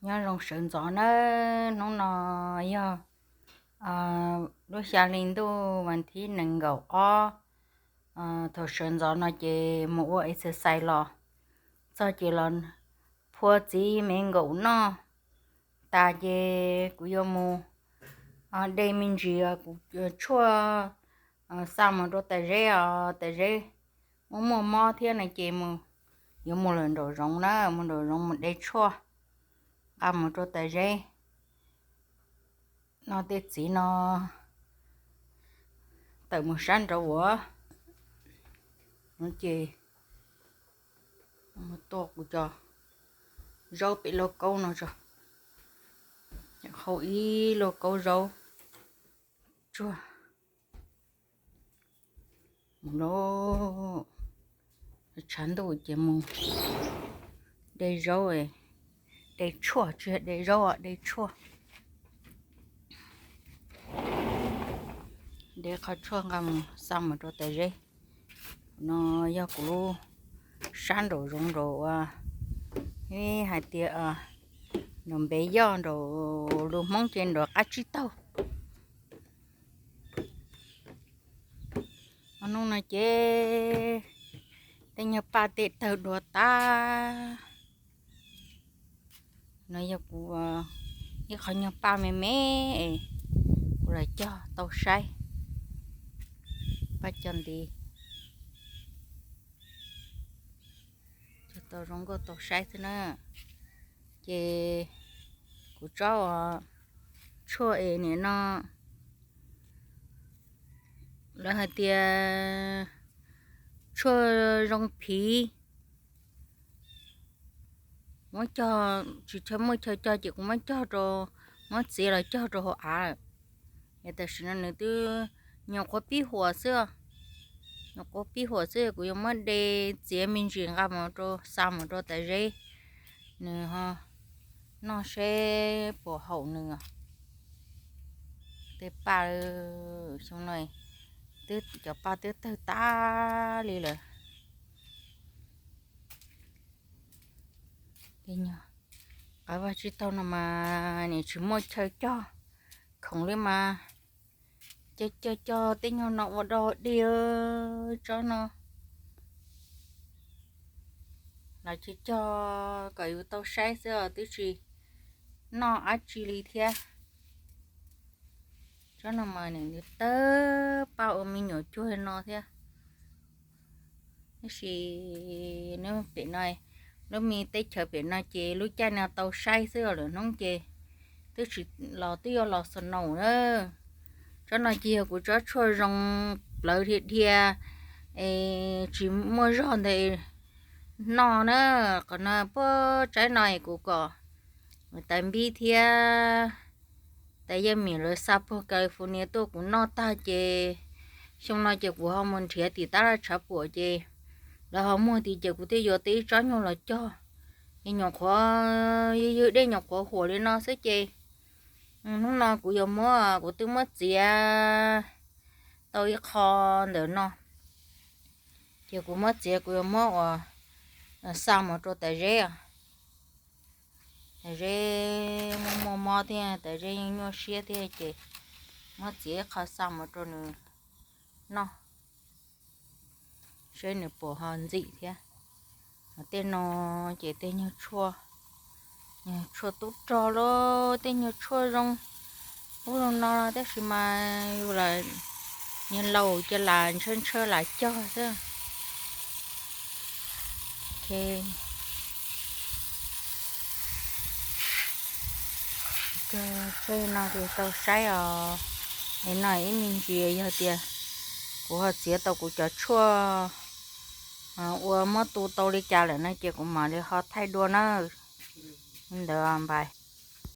Nyob zoo sawv ntxov nawb, hnub no yog lub xya hli ntuj vas thib nees nkaum ob. Thaum sawv ntxov no ces mus ua exercise los txog ces los phua txiv me nkaum noj tas ces kuv yuav mus de me ntsis kuv tshuaj xa mus rau tas zeb os, tas zeb muaj muaj mob thiab no ces mus, yuav mus lawm nraum zoov na, mus nraum zoov mus de tshuaj nqa mus rau tas zeb. No tej txiv no tawm mus sab nraud uas no ces tua kuv cov zaub pem lauj kaub no tso, hau ib lauj kaub zaub tsuag. Mus lauj, tshav ntuj ces mus de zaub, de tshuaj, tsis yog de zaub, de tshuaj. De qhov tshuaj nqa mus xa mus rau tas zeb. No yog kuv lub sab nraum zoov nraud uas hais tias nraum npe yoj nraum lus Hmoob ces nraum qab tsib taug. Hnub no ces tej nyuag paj tej tawg dua tas. No yog kuv ib qhov nyuag paj me me es kuv los cog tau saib. Paj cog nti, cog tau zoo nkauj tau saib xwb na. Ces kuv tsob tshuaj es nim no lawv hais tias tshuaj zoo phiv, muab cog, tsis tshua muaj chaw cog ces kuv muab cog rau, muab txiav los cog rau hauv av lawm. Yog tam sim no nws twb nyuam qhuav pib huam xwb, nyuam qhuav pib huam xwb, kuv yuav muab de txiav me ntsis nqa mus rau, xa mus rau tas zeb, nws ho noj seb puas haum nws. Tej paj xyoo no twb, cov paj twb tawg tas li lawm. Qab vaj tsib taug no mas nim tsis muaj chaw cog khoom li mas, cog cog cog tej nyuag no ua dog dig tsob no. Los cog cog kom yus tau saib xwb os, twb tsis noj dab tsi li thiab. Tsob no mas nws tawg paj ua me nyuam cuag no thiab. Tab sis pem no, lub me teb chaws pem no ces lub caij no tau saib xwb os, lwm hnub ces twb tsis los, twb yuav los snow na. Tsob no ces yog kuv tsob tshuaj zoo plawv dhia dhia es tsis muaj zog ntawd noj na. Qhov no puag tsaib no es kuv kom tais npib thiab tais yaj mim lawv xa puag California tuaj kuv noj tag ces xyoo no ces kuv ho mus nrhiav tim tab laj tshav puam ces lawv ho muag tid ces kuv thiaj yuav tau ib tsob nyuag los cog. Es nyuam qhuav ywg ywg dej nyuam qhuav huam li no xwb ces hnub no kuv yuav muab, kuv twb muab txiav tau ib qho ntawm no ces kuv muab txiav, kuv yuav muab ua xa mus rau tas zeb. Tas zeb muaj muaj mob thiab tas zeb yeej nyuaj siab thiab ces muab txiav ib qho xa mus rau nws noj, seb nws puas ho ntxim thiab. Tej no ces tej nyuag tshuaj, nyuag tshuaj tub rog los tej nyuag tshuaj zoo ub zoo no tab sis mas yus lam, nyuag laus ces lam ntshaw ntshaw lam cog xwb. Cog tshuaj no ces tau saib os. Es no ib me ntsis yog tias kuv ho txiav tau kuv cov tshuaj ua muab tu tau li cas lawm no ces kuv mam li ho thaij dua na. Ntawd npais.